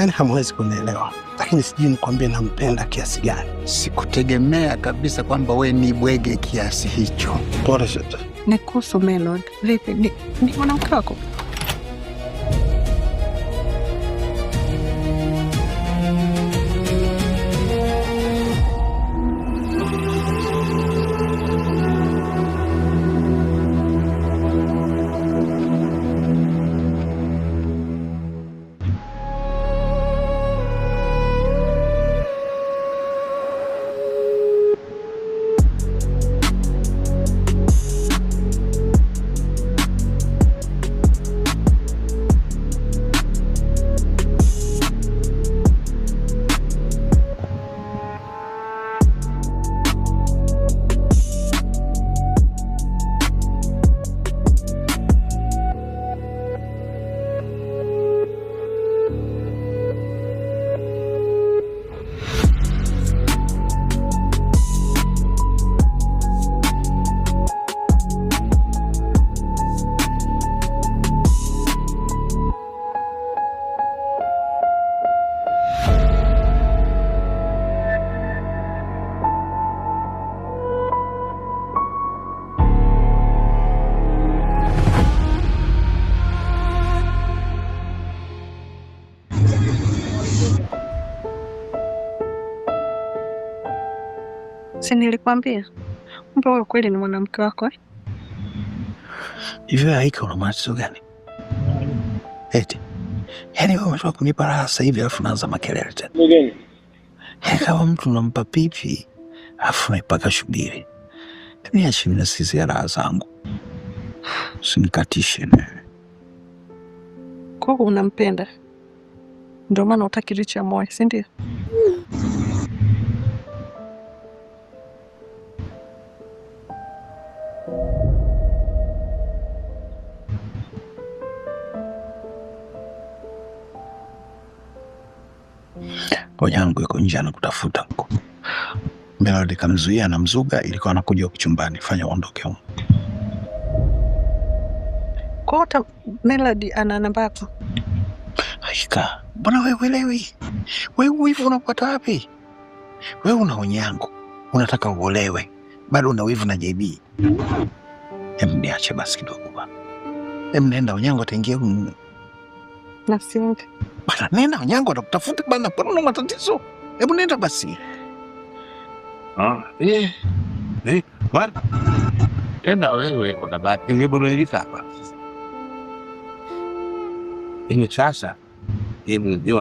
Yaani hamwezi kunielewa, lakini sijui nikwambie nampenda kiasi gani. Sikutegemea kabisa kwamba we ni bwege kiasi hicho. Pole shote. Ni kuhusu Melody. Vipi? Ni mwanamke wako? Si nilikwambia? Kumbe huyo kweli ni mwanamke wako eh? Hivi wewe Aika una matatizo gani? Eti. Yaani wewe umetoka kunipa raha sasa hivi alafu unaanza makelele tena. Yaani kama mtu unampa pipi alafu unaipaka shubiri. Niache mimi nasikizia raha zangu. Usinikatishe ne. Kwa hiyo unampenda, ndio maana hutaki Richi amuoe, si ndio? Onyango yuko nje anakutafuta huko. Melody kamzuia na mzuga, ilikuwa anakuja huku chumbani, fanya uondoke huko. Kwa hiyo hata Melody ana namba yako? Aika, mbona wewe uelewi? Wewe wivu unapata wapi? Wewe una onyango, unataka uolewe, bado una wivu na JB. Hem, niache basi kidogo bana. Hem, nenda onyango ataingia humu. Na siendi. Bana, nenda onyango atakutafuta bana, mbona una matatizo? Hebu nenda basi. Ah, bwana. Tena wewe unabaki nilibadilika hapa. Hivi sasa hivi ndio